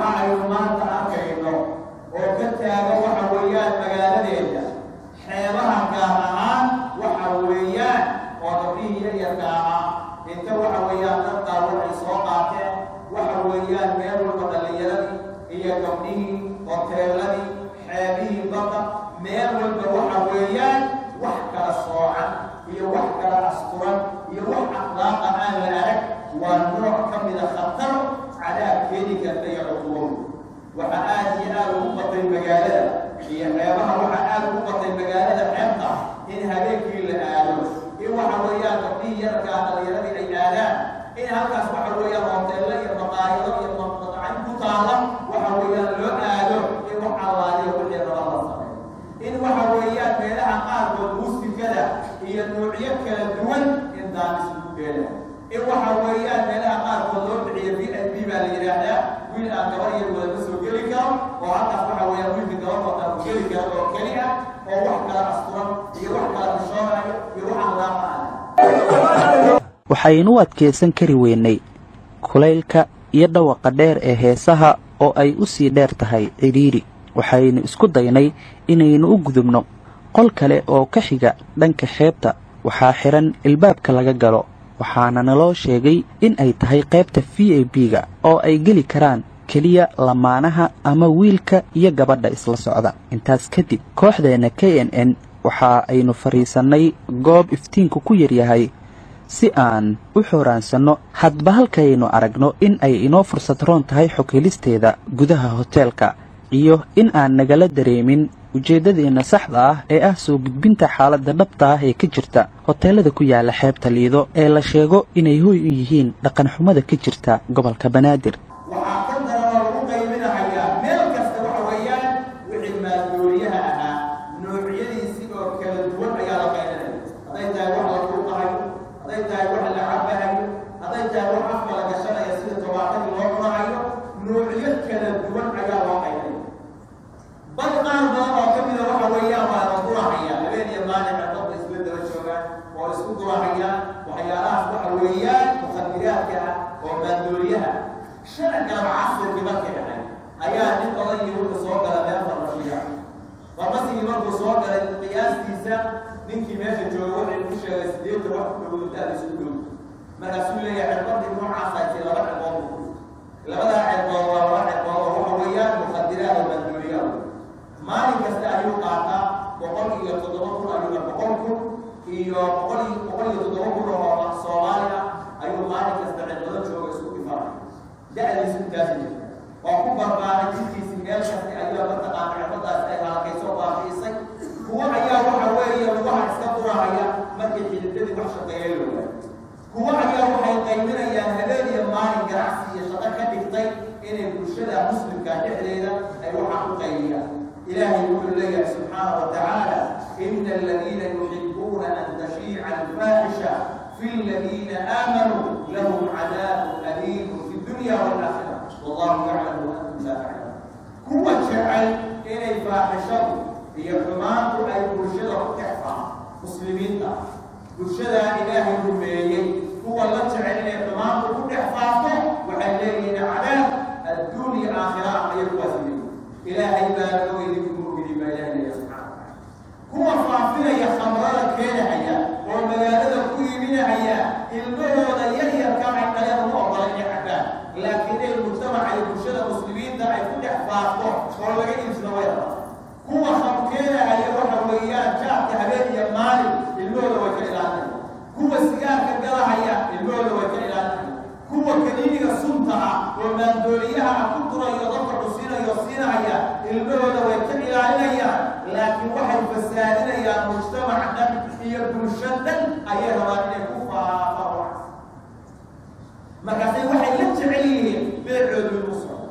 Waxa aynu maanta arkayno oo ka taagan waxa weeyaan magaaladeeda xeebaha gaar ahaan, waxa weeyaan oo gabdhihii yaryarka ahaa inta waxa weeyaan dad waxay soo qaateen, waxa weeyaan meel walba dhallinyaradii iyo gabdhihii, hoteeladii, xeebihii, badda, meel walba waxa weeyaan wax kala soocan iyo wax kala asturan iyo wax akhlaaqa aan la arag. Waa nooc ka mida khatar cadaab keeni karta iyo cuquubo. Waxaa aada iyo aada ugu batay magaalada iyo xeebaha, waxaa aada ugu batay magaalada xeebta in habeenkii la aado, in waxa weeyaan gabdhihii yararkaa, dhalinyaradii ay aadaan, in halkaas waxa weeyaan hoteello iyo maqaayado iyo madacin ku taala waxa weeyaan loo aado, in wax allaaliyo wixii raba la sameeyo, in waxa weeyaan meelaha qaarkood muusikada iyo noocyo kala duwan in daamis lagu keenayo, in waxa weeyaan meelaha qaarkood loo bixiyo VIP baa la yidhaahdaa, wiil aan gabar yar wada ma soo geli karo, oo halkaas waxa weeyaan wiilka gabar wata uu geli karo oo keli ah, oo wax kala asturan iyo wax kala xishoonayo iyo wax akhlaaqa ah. Waxaynu u adkaysan kari weynay kulaylka iyo dhawaqa dheer ee heesaha oo ay u sii dheer tahay cidhiidhi. Waxaynu isku daynay inaynu u gudubno qol kale oo ka xiga dhanka xeebta. Waxaa xidhan ilbaabka laga galo, waxaana naloo sheegay in ay tahay qaybta VIP-ga oo ay geli karaan keliya lamaanaha ama wiilka iyo gabadha isla socda. Intaas kadib kooxdeenna KNN waxa aynu fadhiisannay goob iftiinku ku yaryahay si aan u xooraansanno hadba halkaynu aragno in ay inoo fursad roon tahay xog helisteeda gudaha hoteelka iyo in aan nagala dareemin ujeeddadeenna saxda ah ee ah soo gudbinta xaaladda dhabta ah ee ka jirta hoteelada ku yaala xeebta Liido ee la sheego inay hoy u yihiin dhaqanxumada ka jirta gobolka Banaadir. Waxaa ka daran oo lagu qaybinahayaa meel kasta waxa weeyaan wixii maandooriyaha ahaa noocyadiisii oo kala duwan ayaa la qaybinaya, hadday tahay wax la dhuuqahayo, hadday tahay wax la cabahayo, hadday tahay wax afka la gashanaya sida tobaatadii loo cunahayo, noocyo kala duwan ayaa loo qaybinaya. Bal qaar badan oo ka mida waxa weeyaan waa la durahaya habeen iyo maalin, cirbadda isla daba joogaan oo isku durahayaan waxyaalahaas waxa weeyaan mukhadiraadka ah oo maandooriyaha. Shalay galab casirkii markay ahayd ayaa nin odaygii wuxuu soo gala meel farmashiya. Farmasigii markuu soo galay, qiyaastiisa ninkii meesha jooga wuxuu ku sheegay 80 wax ku dhow, intaada isku dhow. Markaasuu leeyahay cirbadii noocaas haytay laba cirbood buu ku labadaa cirbood waa laba cirbood oo waxa weeyaan mukhadiraad oo maandooriyaha. Maalin kasta ayuu qaataa 107,000 ayuuna 100,000 iyo 107,000 oo Soomaali ah ayuu maalin kasta cirbado jooga isku dhifaanay. Da-diisu intaasi jirta waa ku barbaaray jidkiisi, meel kasta ayaa mataqaana cirbadaas ay halakayso baabi'isay. Kuwo ayaa waxa weeye lugaha iska durahaya markii xididadii wax shaqeeya la waayo. Kuwo ayaa waxay qaybinayaan habeen iyo maalin, ganacsi iyo shaqo ka dhigtay inay bulshada muslimka dhexdeeda ay waxaa ku qaybiyaan. Ilaahay wuxuu leeyahay subxaana wa tacaala: "Ina aladiina yuxibuuna an tashiica alfaaxisha fi aladiina aamanuu lahum cadaabun aliimun fi dunya waalaakhira, wallahu yaclamu wa antum laa taclamuun." Kuwa jecel inay faaxishadu iyo xumaantu ay bulshada ku dhex faafo, muslimiinta bulshadaa Ilaahay rumeeyey, kuwa la jecel inay xumaantu ku dhex faafto, waxay leeyihiin cadaab adduun iyo aakhira ayay kuwaas leeyihin. Ilaahay baa og, idinku ma ogidin baa Ilahay leeyahay subxana wataala. Kuwa faafinaya khamrada keenahaya oo magaalada ku iibinahaya, ilmahooda yaryarka ay dhaleen uma ogola inay cabbaan, laakiin inay mujtamaca iyo bulshada muslimiinta ay ku dhex faafto oo laga iibsado way rabaan. Kuwa khamkeenahaya waxa weeyaan jaadka habeen iyo maalin, ilmahooda way ka ilaalinaya. Kuwa sigaarka galahaya, ilmahooda way ka ilaalinaya. Kuwa kaniiniga sunta ah oo maandooliyaha ah ku durayo dadka xusinayo siinahaya, ilmahooda way ka ilaalinayaan. Laakiin waxay fasaadinayaan mujtamac dhan iyo bulsho dhan ayay rabaan inay ku faafaan waxaas. Markaasay waxay la jecel yihiin beecoodu inuu socdo.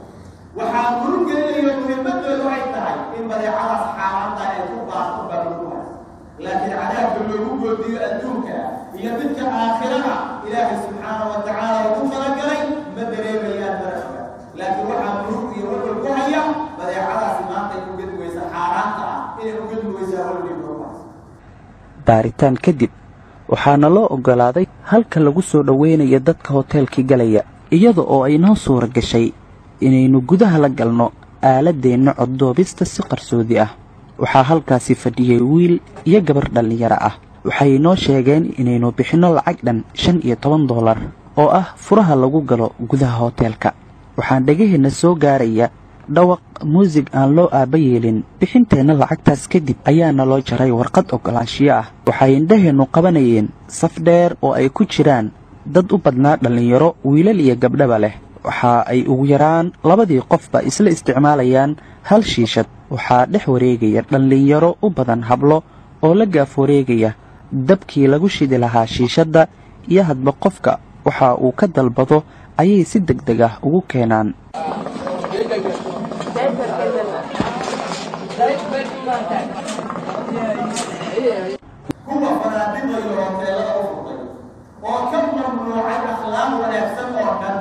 Waxaa murug gelinayo muhiimadoodu ay tahay in badeecadaas xaaraanta ay ku baafto baa lagu haysa, laakiin cadaabka loogu goodiyo adduunka iyo midka aakhirana Ilaahay subxaana wa tacaala ugu talagalay ma dareemayaan marashka. Laakiin waxaa murug iyo walwal ku haya badeecadaasi maanta ay u gedi weysa, xaaraanta ah inay u gedi weysaa walwal ku haysa. Baaritaan kadib waxaana loo oggolaaday halka lagu soo dhoweynayo dadka hoteelkii galaya, iyada oo ay noo suura gashay inaynu gudaha la galno aaladeenna coddoobista si qarsoodi ah. Waxaa halkaasi fadhiyey wiil iyo gabar dhallinyaro ah. Waxay noo sheegeen inaynu bixinno lacag dhan $15 oo ah furaha lagu galo gudaha hoteelka. Waxaan dhegaheenna soo gaaraya dhawaq muusig aan loo aaba yeelin. Bixinteenna lacagtaas kadib ayaana loo jaray warqad ogolaanshiyo ah. Waxay indhaheennu qabanayeen saf dheer oo ay ku jiraan dad u badnaa dhallinyaro, wiilal iyo gabdhaba leh. Waxa ay ugu yaraan labadii qofba isla isticmaalayaan hal shiishad. Waxaa dhex wareegaya dhallinyaro u badan hablo oo la gaaf wareegaya dabkii lagu shidi lahaa shiishadda, iyo hadba qofka waxa uu ka dalbado ayay si deg deg ah ugu keenaan. Kuwa fanaadida iyo hoteelada u furtay oo ka mamnuucay akhlaaq wanaagsan oo dhan,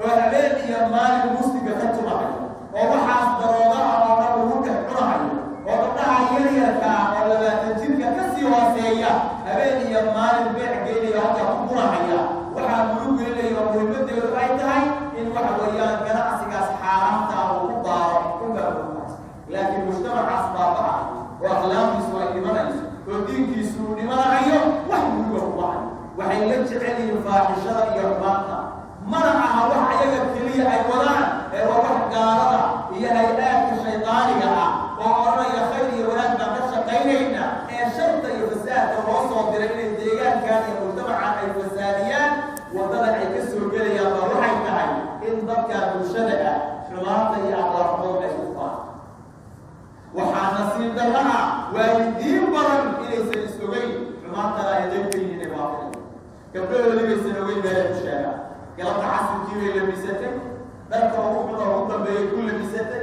oo habeen iyo maalin musiga ka tumahayo, oo waxaas daroogaha oo dhan ugu dhex cunahayo, oo gabdhaha yaryarka ah oo 20 jirka ka sii hooseeya habeen iyo maalin beec geynaya, halka ku gurahaya, waxaa lagu gelinaya oo muhiimadeedu ay tahay in waxa weeyaan ganacsigaas xaaraamta ah uu ku baaro unbaa. Laakiin mujtamacaas baaba-ah oo akhlaaqdiisu ay dhimanayso oo diinkiisu uu dhimanayo, wax muruga kuma hayo. Waxay la jecel yihiin faaxishada iyo xumaanta. Mana aha wax ayaga keliya ay wadaan, ee waa wax gaalada iyo hay-aadka shaydaaniga ah oo odhanaya khayr iyo wanaag baan ka shaqaynayna, ee sharta iyo fasaadka loo soo diray inay deegaankan iyo mujtamacan ay fasaadiyaan. Waddada ay ka soo gelayaan baa waxay tahay in dadka bulshada ah xumaanta iyo akhlaaqxumada ay ku faan. Waxaa nasiib darra ah waalidiin badan inaysan is ogeyn xumaantana ay qayb ka yihiin, ay waafinaya gabdhahoodii baysan ogeyn meelay ku sheegaan. Galabta casirkii bay labisatay, dharka ugu xun oo ugu dambeeyay ku labisatay.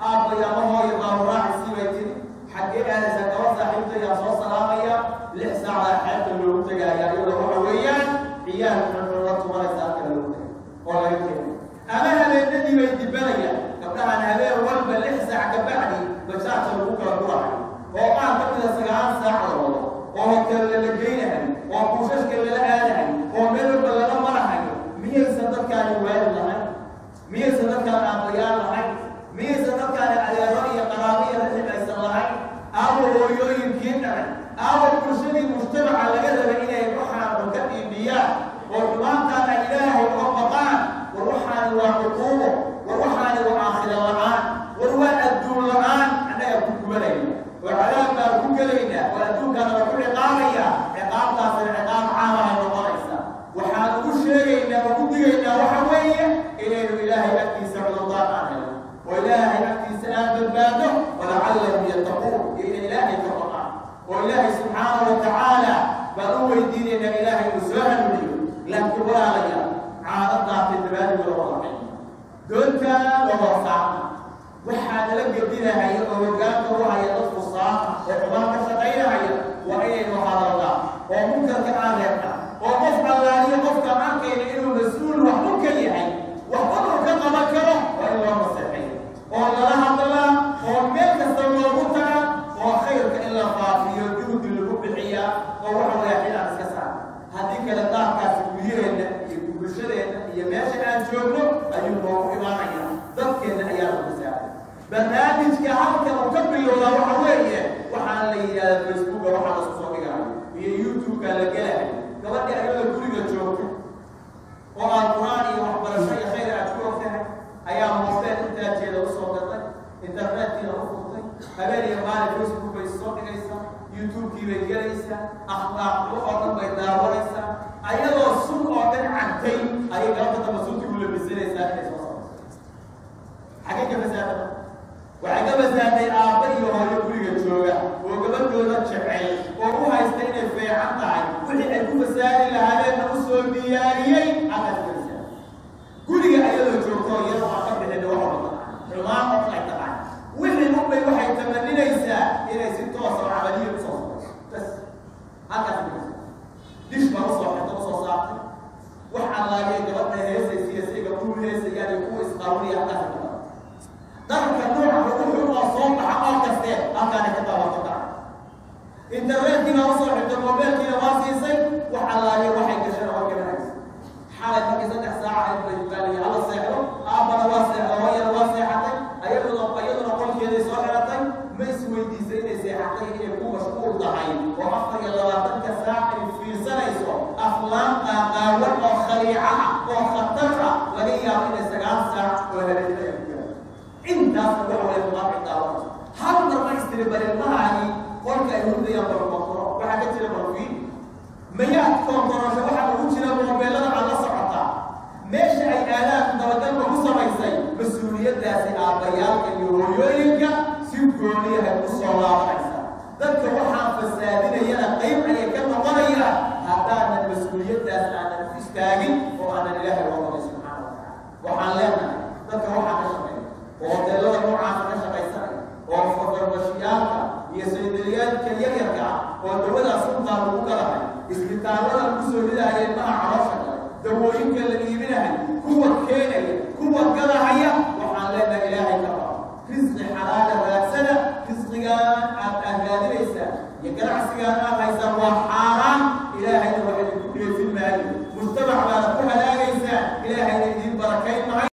Aabbay ama hooyo, baaburaacisii bay tiri, xaggee aadaysaa? Gabad saaxiibta yaa soo salaamaya. 6 saacdaa xeebta loogu tegaaya, iyadoo waxa weeyaan ciyaal xunxun la tumanaysa halka loogu tegay oo laga keenay. Ama habeenadii bay dibanayaan gabdhahan, habeen walba 6 saac ka bacdi bajaajka lagu kala gurahayo, oo qaar ka mida 9 saac la wado, oo hotel lala geynahayo, oo kuushashka lala aadahayo, oo meel walba lala marahayo. Miyaysan dadkaani waalid lahayn? Miyaysan dadkaan aabbayaal lahayn? Miyaysan dadkaani adeero iyo qaraabo iyo rixib aysan lahayn? Aawo hooyooyinkii dhalay? Aawo bulshadii mujtamaca laga rabay inay waxaan ka dhiibiyaan oo xumaantaan ay Ilaahay uga baqaan? War waxaani waa cuquubo, war waxaani waa aakhira la-aan, war waa adduun la-aan. Annagaa ku gubanayna oo cadaab baan ku gelaynaa oo adduunkaana waa ku ciqaabaya. Ciqaabtaasina ciqaab caamahay noqonaysa. Waxaan ugu sheegaynaa oo ku digaynaa waxa weeye inaynu Ilaahay agtiisa cudurdaar aan helno oo Ilaahay agtiisa aan badbaadno, walacallahum yattaquun, iyo inay Ilaahay ka baqaan. Oo Ilaahay subxaanahu wa tacaala baan u weydiinaynaa Ilaahay uu soo hanuuniyo. Laakiin walaalayaal, caano daatay dabaadi wada wada doontaa waa wada saarna. Waxaa nala gedinahaya oo hogaanka u haya dad fusaaq oo xumaan ka shaqaynahaya. Waa inaynu hadalnaa oo munkarka aan reebna, oo qof allaaliyo qofkaan arkayna inuu mas-uul wax un ka yahay, wax un uu ka qaban karo, waa in loo naseexeeyo oo lala hadlaa oo meel kasta loogu taga, oo khayrka in la faafiyo juhdi lagu bixiyaa, oo waxa weya xil aan iska saarna. Haddii kale daadkaasi guryaheenna iyo bulshadeenna iyo meesha aan joogno ayuu noogu imaanaya, dadkeenna ayaa lagu saaray. Barnaamijka halka uu ka bilowdaa waxa weeye waxaan la yidhahdaa Facebooka, waxaa lasku soo dhigayo iyo YouTube-ka la gelahay. Gabadhii ayadoo guriga joogta oo aad Qur-aan iyo waxbarasho iyo khayr aad ku ogtahay ayaa moobeel intaa jeeda usoo gatay, internetkiina u furtay, habeen iyo maalin Facebook bay soo dhigaysaa, YouTube-kii bay gelaysaa, akhlaaq xumo oo dhan bay daawanaysaa. Ayadoo sun oo dhan cabtay ayay galabta dambe suntii u labisanaysaa inay soo samayso. Xaggee ka fasaada? Waxay ka fasaaday aabba iyo hooyo guriga jooga oo gabadhooda jecel oo u haysta inay feecan tahay, wixii ay ku fasaadi lahaadeenna u soo diyaariyey. Halkaas ka fasaada guriga ayadoo joogto, iyadoo aan ka bixin wax walba taqaan, xumaan oo dhan ay taqaan, wixii unbay waxay tamaninaysaa inay si toosa oo camaliya usoo samayso. Bas halkaas ka fasaada dish baa usoo xirta, usoo saartay wax allaaliya gabadha heesaysa iyo say gabdhuhu heesayaan iyo kuwa isqaawinaya. Halkaas ka fasaada dharka nooca ugu xun oo soo baxa oo kaste halkaana ka daawato kaca. Internetkiina usoo xirtay, mobeelkiina waa siisay, wax allaaliya waxay gashana waa garanaysa. Xalay markii 3 saaca ahayd bay baaliya hala seexdo, aabbana waa seexdo, Intaasna waxa weeye waaqi daawanayso. Hal mar ma istiri bal ilmahaani qolka ay hurdayaan balkontrol waxaa ka jira, balfiin mayaad kontorosho waxaa ugu jira moobeelada aad la socotaa meesha ay aadaan dabagalka ku samaysay. Mas-uuliyaddaasi aabbayaalka iyo hooyooyinka si gooniyahay u soo laabanaysa. Dadka waxaa fasaadinayana qayb ayay ka noqonayaan haddaanan mas-uuliyaddaas aanan u istaagin oo aanan Ilaahay uga baqay subxaana wa tacaala. Waxaan leenahay dadka waxaa ka shaqeeya oo hoteelada noocaasa ka shaqaysanaya oo farmashiyaalka iyo saydaliyaalka yaryarka ah oo dawadaa suntaa lagu gadahay, isbitaallada lagu soo ridahaya ilmaha caloosha kale, dawooyinka la iibinahay, kuwa keenaya, kuwa gadahaya, waxaan leenahay Ilaahay ka baqo, risqi xalaala raadsada. Risqigaan aad raadinaysaa iyo ganacsigaan aad haysaan waa xaaraan. Ilaahayna wax idinku dheefin maayo, mujtamac baana ku halaagaysaa, Ilaahayna idiin barakayn maayo.